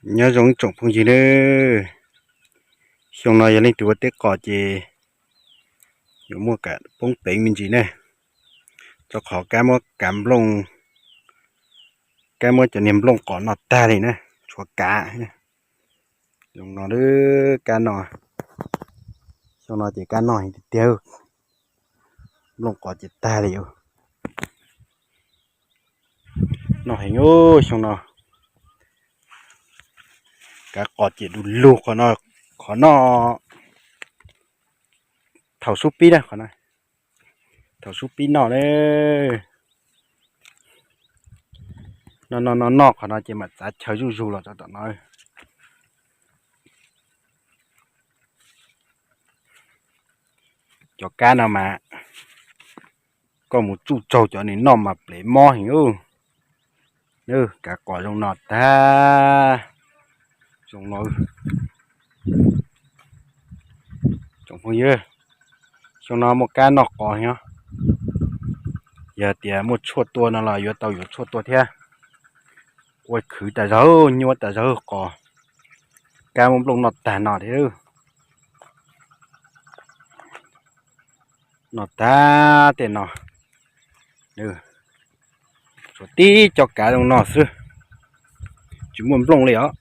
Nyob zoo ib tsoom phooj ywg nawb, xyoo no yog leej twg ua teb qos ces yuav muaj kam poob peev me ntsis ne, rau qhov kab muab kav nplooj, kab muab cov niag nplooj qos noj tag li na, tshuav kav. Zoo no, kab no, xyoo no ces kab noj heev tiag tiag, nplooj qos ces tag li. Noj heev xyoo no, kav qos ces du lug qhov no, qhov no thaum sub pib na, qhov no thaum sub pib noj ne. Noj noj noj noj qhov no ces mam txav chaw zuj zus los rau tom no. Cov kab no mas koj mus tsuj tsaug cov nws noj mas plev mob heev. Kav qos zoo no tag, zoo no. Tsoom phooj ywg, xyoo no muaj kab noj qos heev. Yog tias muaj tshuaj tua no los yuav tau yuav tshuaj tua thiab. Ua khwv tas zog, nyuaj tas zog qos, kab muab nplooj noj tag no thiab. Noj tag tej no, tshuav tib co kav zoo no xwb, tsis muaj nplooj li os.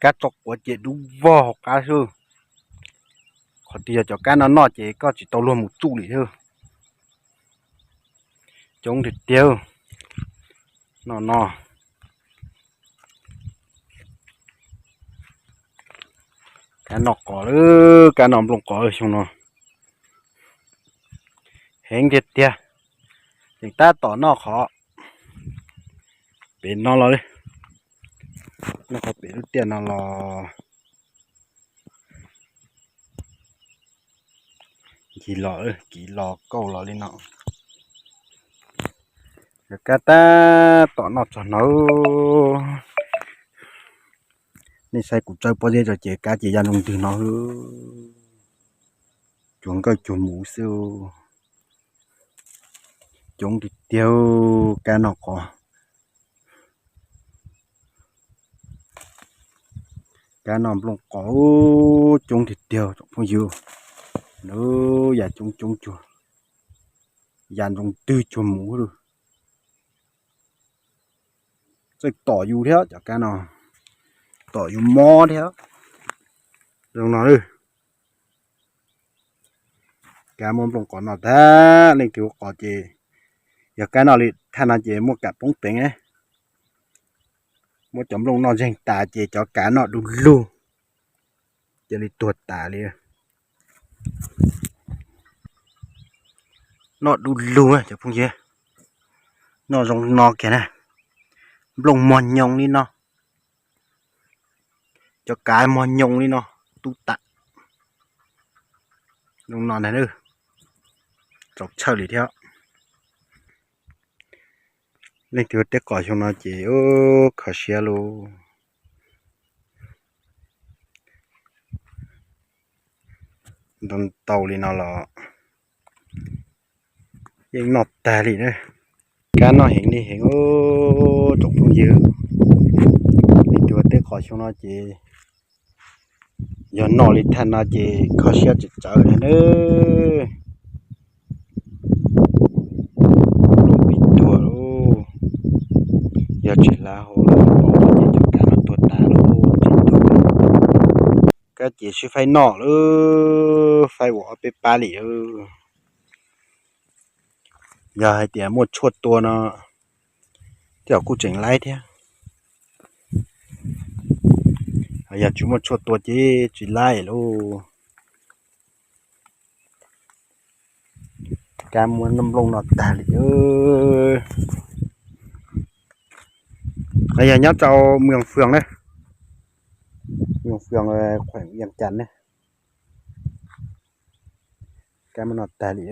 Kab tso quav ces dub vog hauv qab xwb. Qhov twg yog cov kab no noj ces koj tsis tau luag mus tsuj li thiab. Coob tiag tiag. No no, kab noj qos, kab noj nplooj qos xyoo no heev tiag tiag. Tseem tab tom noj qhov pem no los, noj qhov pem lub tiaj no los, ncig los, kiv los kauj los li no. Yog kab tab tom noj txog no, nej saib kuv tsawb pob zeb tso ces kab ces ya nroo ntwg no, cuag nkawj cuag muv xwb. Coob tiag tiag, kab noj qos, kab noj nplooj qos coob tiag tiag tsoom phooj ywg. Nws ya coob coob cuag, ya nroo ntwg cuag muv li. Txawj tom yus thiab cov kab no, tom yus mob thiab. Zoo no, kab muab nplooj qos noj tag, leej twg ua qos ces yog kab noj li thaj no ces muaj kam poob peev. Muab cov nplooj noj zeeg tas ces cov kav noj du lug, cia li tuag tas li. Noj du lug cov phooj ywg, noj zoo no kiag na, nplooj mog nyoos li no, cov kav mog nyoos li no, tub tam. Zoo no ntag, txaus tshawj li thiab. Leej twg ua teb qos xyoo no ces kho siab lauj. Ntau ntau li no los yeej noj tag li na. Kab noj heev li heev tsoom phooj ywg. Leej twg ua teb qos xyoo no ces yog noj li thaj no ces kho siab tsis txawv na. Pib tuag lauj, yog tsis hlav hauv los ces cov kav no tuag tas lauj, tsis tuag. Kab ces sib faib noj lawm, faib ua ob peb pab li. Yog hais tias muaj tshuaj tua no tej zaum kuj tseem laib thiab. Yog tsis muaj tshuaj tua ces tsis laib lauj. Kab muab nplooj noj tag li. Qhov yog nyob rau Mường Phường na, Mường Phường, Quảng Yên Chắn na. Kab muab noj tag li.